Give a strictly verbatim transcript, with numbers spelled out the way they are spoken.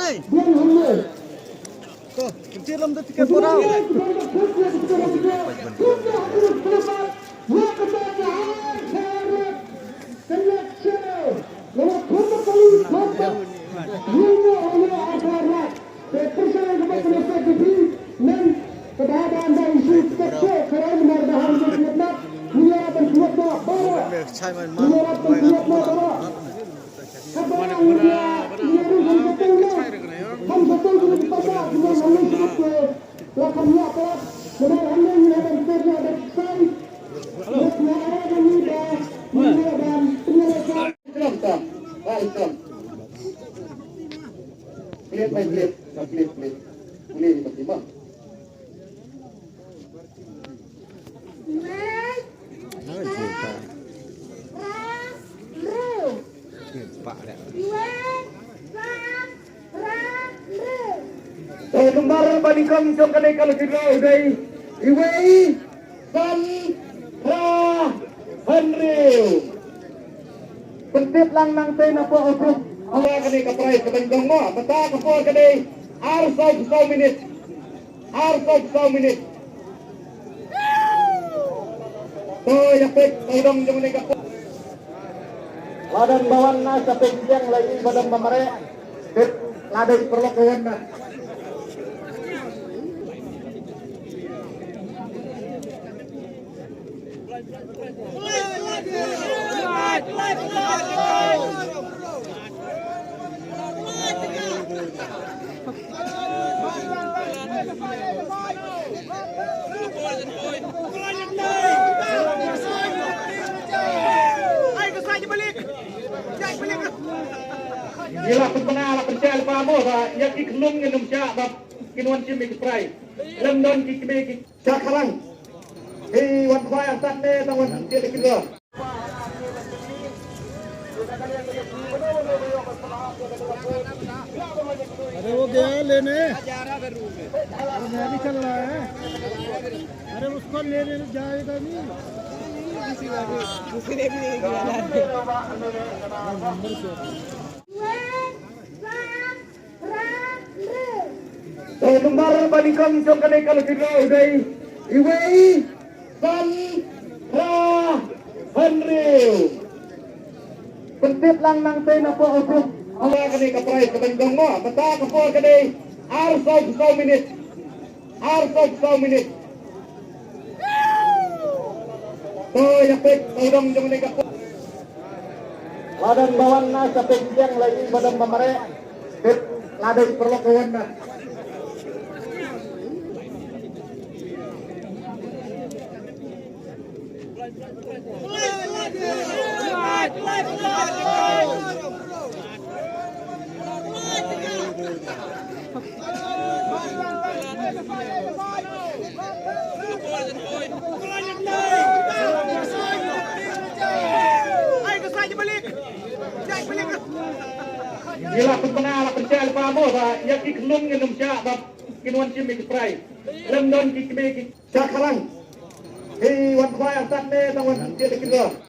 Biang hangne. To, kynti lam da tiket ko dau. Te number ba nyngkong jong kane ka lucky draw u dei iwei san phra hynriew. Pyntip lang nangtei na pdeng u group. Hawa kane ka prize ka bynta mo mynta ka por ka dei ar saw saw minit. Ar saw saw minit. To ïa peit ka dong jong ne ka por. Lada ba wan na sa peit biang la i ba dong ba mareh. Peit lada i paralok ka wan na. Ngi la pynbna la pynshai lypa mo ba ïa ki khlung ngin ym shah ba kin wan shim ïa ki prize. Lem don ki kmie ki shah khalang. Ki wan khwai arsat ne tang wan shim ïa ki prize. अरे वो गया लेने। अरे मैं भी चल रहा है। अरे उसको लेने जाएगा नहीं। दूसरे भी नहीं गया। नंबर क्या है? Te number ba nyngkong jong kane ka lucky draw u dei iwei san phra hynriew. Pyntip lang nangtei na pdeng u group. Hawa kane ka prize ka bynta mo mynta ka por ka dei ar saw saw minit. Ar saw saw minit. To ïa peit ka dong jong ne ka por. Lada ba wan na sa peit biang la i ba dong ba mareh. Peit lada i paralok ka wan na. Ngi la pynbna la pynshai lypa mo ba ïa ki khlung ngin ym shah ba kin wan shim ïa ki prize. Lem don ki kmie ki shah khalang. Ki wan khwai arsat ne tang wan shim ïa ki prize.